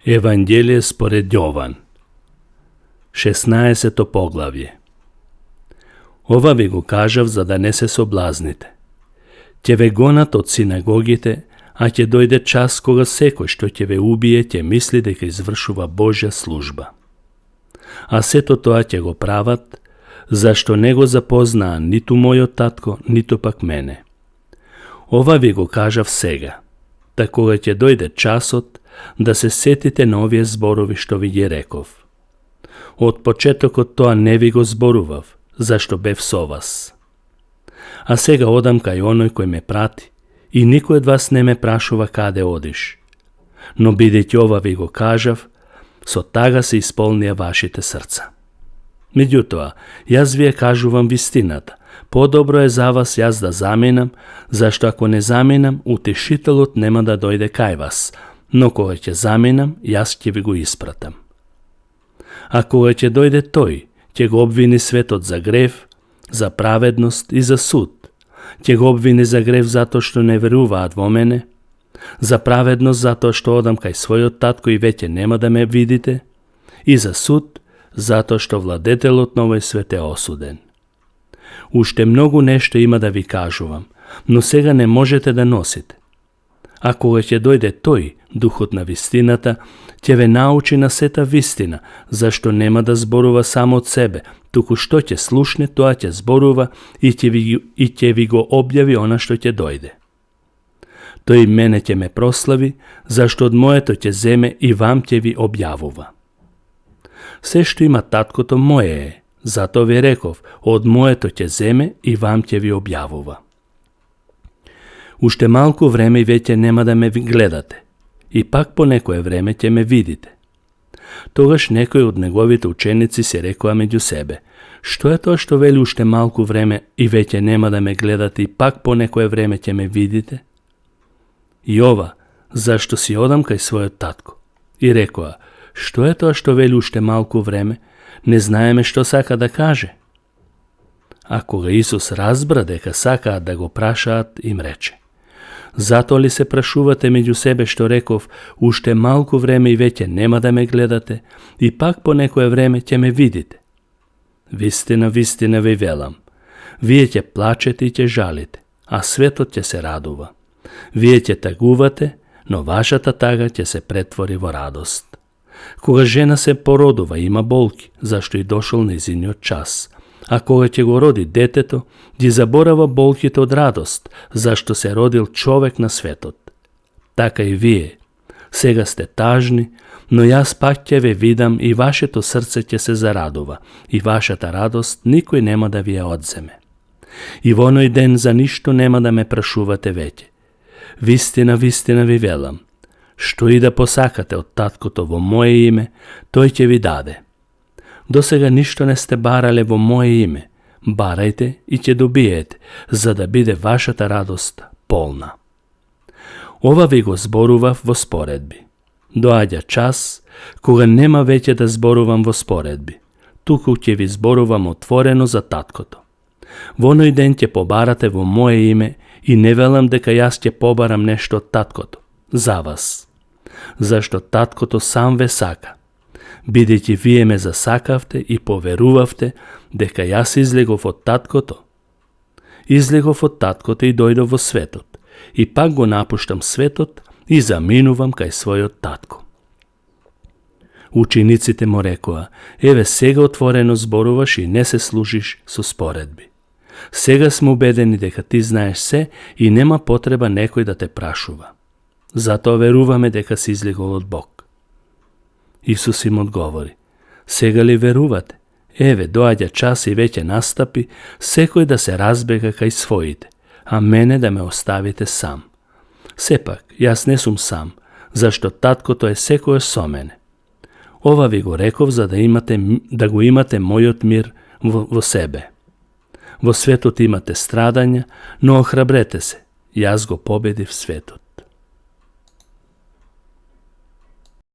Евангелие според Јован, 16 поглавје. Ова ви го кажав за да не се соблазните. Ќе ве гонат од синагогите, а ќе дојде час кога секој што ќе ве убие ќе мисли дека извршува Божја служба. А сето тоа ќе го прават, зашто не го запознаа ниту мојот татко, ниту пак мене. Ова ви го кажав сега, та кога ќе дојде часот, да се сетите на овие зборови што ви ги реков. Од почетокот тоа не ви го зборував, зашто бев со вас. А сега одам кај оној кој ме прати, и никој од вас не ме прашува каде одиш. Но бидејќи ова ви го кажав, со тага се исполнија вашите срца. Меѓутоа, јас ви ја кажувам вистината. Подобро е за вас јас да заминам, зашто ако не заминам, утешителот нема да дојде кај вас, но кога ќе заминам, јас ќе ви го испратам. А кога ќе дојде тој, ќе го обвини светот за грев, за праведност и за суд. Ќе го обвини за грев затоа што не веруваат во мене, за праведност затоа што одам кај својот татко и веќе нема да ме видите, и за суд затоа што владетелот на овој свет е осуден. Уште многу нешто има да ви кажувам, но сега не можете да носите. А кога ќе дојде тој, Духот на вистината, ќе ве научи на сета вистина, зашто нема да зборува само од себе, туку што ќе слушне, тоа ќе зборува и ќе ви го објави она што ќе дојде. Тој мене ќе ме прослави, зашто од моето ќе земе и вам ќе ви објавува. Се што има таткото моje е, затоа ви реков, од моето ќе земе и вам ќе ви објавува. Уште малку време и веќе нема да ме гледате, и пак по некое време ќе ме видите. Тогаш некои од неговите ученици се рекоа меѓу себе, што е тоа што вели уште малку време и веќе нема да ме гледате и пак по некое време ќе ме видите? И ова, зашто си одам кај својот татко. И рекоа, што е тоа што вели уште малку време, не знаеме што сака да каже. А кога Исус разбра дека сакаат да го прашаат, им рече, затоа ли се прашувате меѓу себе што реков, уште малку време и веќе нема да ме гледате, и пак по некое време ќе ме видите? Вистина, вистина ви велам, вие ќе плачете и ќе жалите, а светот ќе се радува. Вие ќе тагувате, но вашата тага ќе се претвори во радост. Кога жена се породува, има болки, зашто и дошол нејзиниот час. А кога ќе го роди детето, ги заборава болките од радост, зашто се родил човек на светот. Така и вие. Сега сте тажни, но јас пак ќе ве видам и вашето срце ќе се зарадува, и вашата радост никој нема да ви ја одземе. И во оној ден за ништо нема да ме прашувате веќе. Вистина, вистина ви велам, што и да посакате од таткото во моje име, тој ќе ви даде. Досега ништо не сте барале во моje име, барајте и ќе добиете, за да биде вашата радост полна. Ова ви го зборував во споредби. Доаѓа час, кога нема веќе да зборувам во споредби, туку ќе ви зборувам отворено за таткото. Во оној ден ќе побарате во моje име и не велам дека јас ќе побарам нешто од таткото, за вас. Зашто таткото сам ве сака, бидејќи вие ме засакавте и поверувавте дека јас излегов од таткото. Излегов од таткото и дојдов во светот, и пак го напуштам светот и заминувам кај својот татко. Учениците му рекоа, еве сега отворено зборуваш и не се служиш со споредби. Сега сме убедени дека ти знаеш се и нема потреба некој да те прашува. Затоа веруваме дека си излегол од Бог. Исус им одговори, сега ли верувате? Еве, доаѓа час и веќе настапи, секој да се разбега кај своите, а мене да ме оставите сам. Сепак, јас не сум сам, зашто таткото е секој со мене. Ова ви го реков за да го имате мојот мир во себе. Во светот имате страдања, но охрабрете се, јас го победив светот.